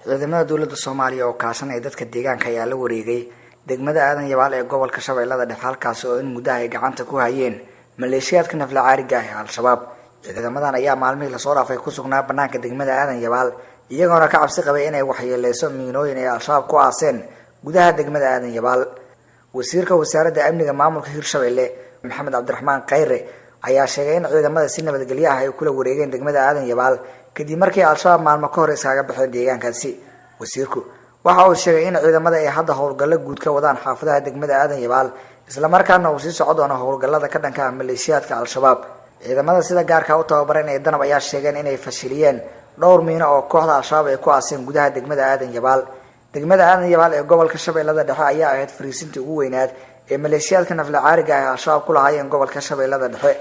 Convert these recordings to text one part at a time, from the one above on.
Ciidamada dowladda Soomaaliya oo kaashanaya dadka deegaanka ayaa la wareegay degmada Aadan Yabaal ee gobolka Shabeellada Dhexe, halkaasi oo in muddaha ay gacanta ku hayeen maleeshiyaadka nafla caariga ah ee Al-Shabaab. Ciidamadan ayaa maalmihii lasoo dhaafay ku sugnaa banaanka degmada Aadan Yabaal, iyagoona ka cabsi qabay inay waxyeeleyso miinooyin ay Al-Shabaab ku aaseen gudaha degmada Aadan Yabaal. Wasiirka wasaaradda amniga maamulka Hirshabelle, Maxamed Cabdiraxmaan Khayre, ayaa sheegay in ciidamada si nabadgelyo ah ay kula wareegeen degmada Aadan Yabaal kadib markii Al-Shabaab maalmo ka hor iskaga baxeen deegaankaasi. Wasiirku waxa uu sheegay in ciidamada ay hadda howlgallo guud ka wadaan xaafadaha degmada Aadan Yabaal, islamarkaana uu sii soco doono howlgallada ka dhanka ah maleeshiyaadka Al-Shabaab. Ciidamada sida gaarka u tababaran ee Danab ayaa sheegeen inay fashiliyeen dhowr miino oo kooxda Al-Shabaab ay ku aaseen gudaha degmada Aadan Yabaal. Degmada Aadan Yabaal ee gobolka Shabeellada Dhexe ayaa ahayd fariisintii ugu weynaad ee maleeshiyaadka nafla caariga ah ee Al-Shabaab ku lahaayeen gobolka Shabeellada Dhexe.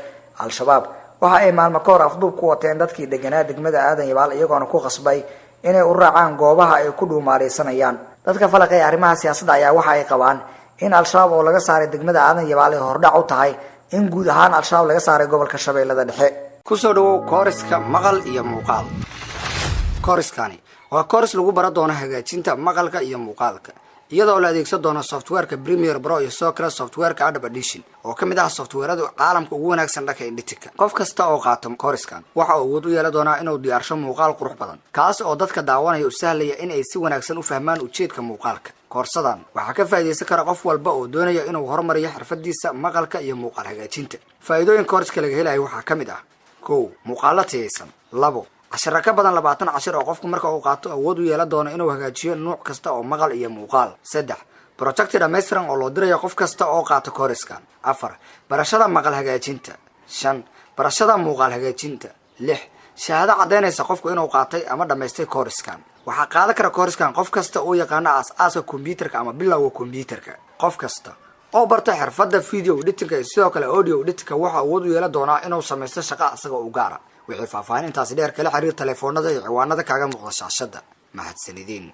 Al-Shabaab waxa ay maalmo ka hor afduub ku wateen dadkii deganaa degmada Aadan Yabaal, iyagoona ku qasbay inay u raacaan goobaha ay ku dhuumaaleysanayaan. Dadka falaqay arrimaha siyaasadda ayaa waxa ay qabaan in Al-Shabaab oo laga saaray degmada Aadan Yabaal ay hordhac u tahay in guud ahaan Al-Shabaab laga saaray gobolka Shabeellada Dhexe. Kusoo dhawow kooriska maqal iyo muuqaal. Kooriskani waa kooris lagu baran doono hagaajinta maqalka iyo muuqaalka, iyadoo la adeegsan doono softwareka Premiere Pro iyo sidoo kale softwareka Adobe Audition, oo ka mid ah softwareada caalamka ugu wanaagsan dhanka editingka. Qof kasta oo qaato kooriskan waxa uu awood u yeelan doonaa inuu diyaarsho muuqaal qurux badan, kaas oo dadka daawanaya u sahlaya in ay si wanaagsan u fahmaan ujeedka muuqaalka. Koorsadan waxaa ka faa'iidaysan kara qof walba oo doonaya inuu horumariyo xirfadiisa maqalka iyo muuqaal hagaajinta. Faa'iidooyin kooriska laga helayo waxaa ka mid ah: 1, muuqaalo tayaysan; 2, cashiro ka badan 20 cashir oo qofku marka uu qaato awood u yeelan doono inuu hagaajiyo nuuc kasta oo maqal iyo muuqaal; 3, projecti dhammaystiran oo loo dirayo qof kasta oo qaata kooriskan; 4, barashada maqal hagaajinta; 5, barashada muuqaal hagaajinta; 6, shahaado caddaynaysa qofku inuu qaatay ama dhammaystay kooriskan. Waxaa qaadan kara kooriskan qof kasta uu yaqaano aas-aaska kombyuterka ama bilowga kombyuterka. Qof kasta oo barta xirfadda video editingka iyo sidoo kale audio editingka wuxuu awood u yeelan doonaa inuu samaysto shaqo asaga u gaara. Wixii faahfaahin intaasi dheer, kala xiriir telefoonada iyo ciwaanada kaaga muuqda shaashadda. Mahadsanidin.